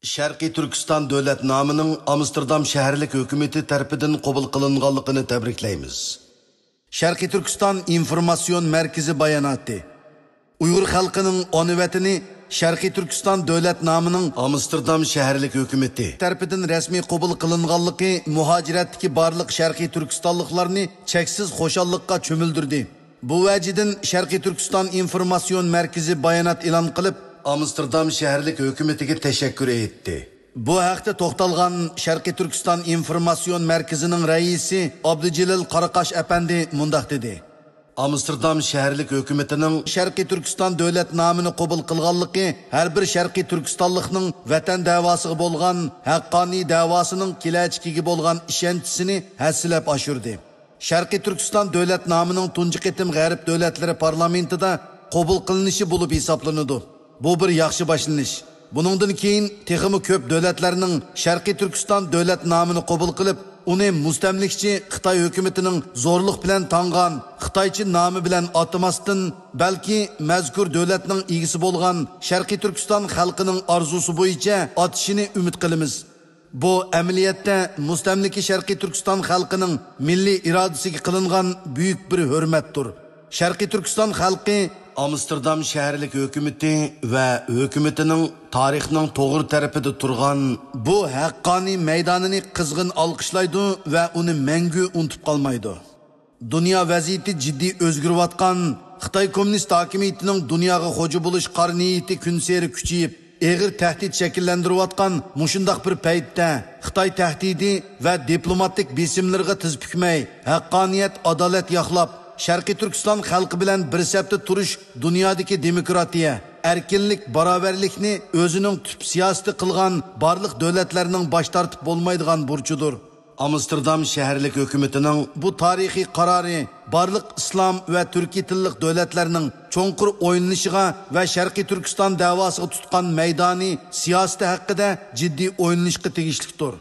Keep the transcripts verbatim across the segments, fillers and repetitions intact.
شەرقىي تۈركىستان دۆلەت نامىنىڭ ئامستېردام شەھەرلىك ھۆكۈمىتى تەرىپىدىن قوبۇل قىلىنغانلىقىنى تەبرىكلەيمىز. شەرقىي تۈركىستان ئىنفورماتسىيون مەركىزى باياناتى. ئۇيغۇر خەلقىنىڭ ئانا ۋەتىنى شەرقىي تۈركىستان دۆلەت نامىنىڭ ئامستېردام شەھەرلىك ھۆكۈمىتى تەرىپىدىن رەسمىي قوبۇل قىلىنغانلىقى مۇھاجىرەتتىكى بارلىق شەرقىي تۈركىستانلىقلارنى چەكسىز خۇشاللىققا چۆمۈلدۈردى. بۇ ۋەجىدىن شەرقىي تۈركىستان ئىنفورماتسىيون مەركىزى بايانات ئېلان قىلىپ، ئامستېردام شەھەرلىك ھۆكۈمىتىگە تەشەككۈر ئېيتتى. بۇ ھەقتە توختالغان شەرقىي تۈركىستان ئىنفورماتسىيون مەركىزىنىڭ رەئىسى ئابدۇجېلىل قاراقاش ئەپەندى مۇنداق دېدى: ئامستېردام شەھەرلىك ھۆكۈمىتىنىڭ شەرقىي تۈركىستان دۆلەت نامىنى قوبۇل قىلغانلىقى ھەر بىر شەرقىي تۈركىستانلىقنىڭ ۋەتەن دەۋاسىغا بولغان ھەققانىي دەۋاسىنىڭ كېلەچىكىگە بولغان ئىشەنچىسىنى ھەسسىلەپ ئاشۇردى. شەرقىي تۈركىستان دۆلەت نامىنىڭ تۇنجى قېتىم غەرب دۆلەتلىرى پارلامېنتىدا قوبۇل قىلىنىشى بولۇپ ھېسابلىنىدۇ. بۇ بىر ياخشى باشلىنىش. بۇنىڭدىن كېيىن تېخىمۇ كۆپ دۆلەتلەرنىڭ شەرقىي تۈركىستان دۆلەت نامىنى قوبۇل قىلىپ، ئۇنى مۇستەملىكىچى خىتاي ھۆكۈمىتىنىڭ زورلۇق بىلەن تاڭغان خىتايچە نامى بىلەن ئاتىماستىن، بەلكى مەزكۇر دۆلەتنىڭ ئىگىسى بولغان شەرقىي تۈركىستان خەلقىنىڭ ئارزۇسى بويىچە ئاتىشىنى ئۈمىد قىلىمىز. بۇ ئەمەلىيەتتە مۇستەملىكە شەرقىي تۈركىستان خەلقىنىڭ مىللىي ئىرادىسىگە قىلىنغان بۈيۈك بىر ھۆرمەتتۇر. شەرقىي تۈركىستان خەلقى ئامستېردام شەھەرلىك ھۆكۈمىتى ۋە ھۆكۈمىتىنىڭ تارىخنىڭ توغرا تەرىپىدە تۇرغان بۇ ھەققانىي مەيدانىنى قىزغىن ئالقىشلايدۇ ۋە ئۇنى مەڭگۈ ئۇنتۇپ قالمايدۇ. دۇنيا ۋەزىيىتى جىددىي ئۆزگىرىۋاتقان، خىتاي كوممۇنىست ھاكىمىيىتىنىڭ دۇنياغا خوجا بولۇش قارا نىيىتى كۈنسېرى كۈچىيىپ، ئېغىر تەھدىت شەكىللەندۈرۈۋاتقان مۇشۇنداق بىر پەيتتە، خىتاي تەھدىتى ۋە دىپلوماتىك بېسىملىرىغا تىز پۈكمەي، ھەققانىيەت، ئادالەت ياقلاپ، شەرقىي تۈركىستان خەلقى بىلەن بىر سەپتە تۇرۇش دۇنيادىكى دېموكراتىيە، ئەركىنلىك، باراۋەرلىكنى ئۆزىنىڭ تۈپ سىياسىتى قىلغان بارلىق دۆلەتلەرنىڭ باش تارتىپ بولمايدىغان بۇرچىدۇر. ئامستېردام شەھەرلىك ھۆكۈمىتىنىڭ بۇ تارىخىي قارارى بارلىق ئىسلام ۋە تۈركىي تىللىق دۆلەتلەرنىڭ چوڭقۇر ئويلىنىشىغا ۋە شەرقىي تۈركىستان دەۋاسىغا تۇتقان مەيدانى سىياسىتى ھەققىدە جىددىي ئويلىنىشقا تېگىشلىكتۇر.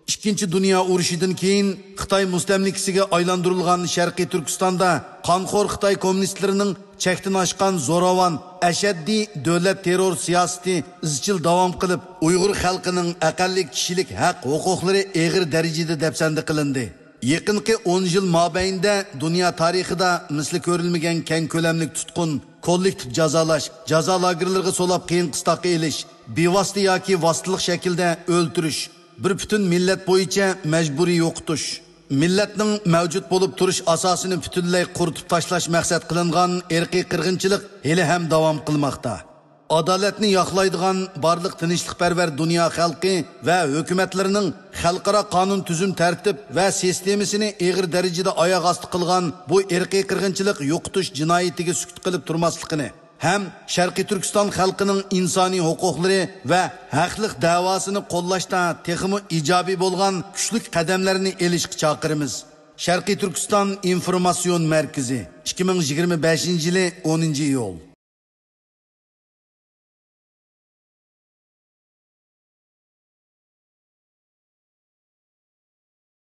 ئىككىنچى دۇنيا ئۇرۇشىدىن كېيىن خىتاي مۇستەملىكىسىگە ئايلاندۇرۇلغان شەرقىي تۈركىستاندا قانخور خىتاي كوممۇنىستلىرىنىڭ چەكتىن ئاشقان زوراۋان، ئەشەددىي دۆلەت تېررور سىياسىتى ئىزچىل داۋام قىلىپ، ئۇيغۇر خەلقىنىڭ ئەقەللىي كىشىلىك ھەق ھوقۇقلىرى ئېغىر دەرىجىدە دەپسەندە قىلىندى. يېقىنقى ئون يىل مابەينىدە دۇنيا تارىخىدا مىسلى كۆرۈلمىگەن كەڭ كۆلەملىك تۇتقۇن، كوللېكتىپ جازالاش، جازا لاگېرلىرىغا سولاپ قىيىن قىستاققا ئېلىش، بىۋاسىتە ياكى ۋاسىتىلىق شەكىلدە ئۆلتۈرۈش، بىر پۈتۈن مىللەت بويىچە مەجبۇرىي يوقىتىش، مىللەتنىڭ مەۋجۇت بولۇپ تۇرۇش ئاساسىنى پۈتۈنلەي قۇرۇتۇپ تاشلاش مەقسەت قىلىنغان ئىرقىي قىرغىنچىلىق ھېلىھەم داۋام قىلماقتا. ئادالەتنى ياقلايدىغان بارلىق تىنچلىقپەرۋەر دۇنيا خەلقى ۋە ھۆكۈمەتلىرىنىڭ خەلقئارا قانۇن تۈزۈم تەرتىپ ۋە سىستېمىسىنى ئېغىر دەرىجىدە ئاياغ ئاستى قىلغان بۇ ئىرقىي قىرغىنچىلىق يوقىتىش جىنايىتىگە سۈكۈت قىلىپ تۇرماسلىقىنى ھەم شەرقىي تۈركىستان خەلقىنىڭ ئىنسانىي ھوقۇقلىرى ۋە ھەقلىق دەۋاسىنى قوللاشتا تېخىمۇ ئىجابىي بولغان كۈچلۈك قەدەملەرنى ئېلىشقا چاقىرىمىز. شەرقىي تۈركىستان ئىنفورماتسىيون مەركىزى، ئىككى مىڭ يىگىرمە بەشىنچى يىلى ئونىنچى ئىيۇل.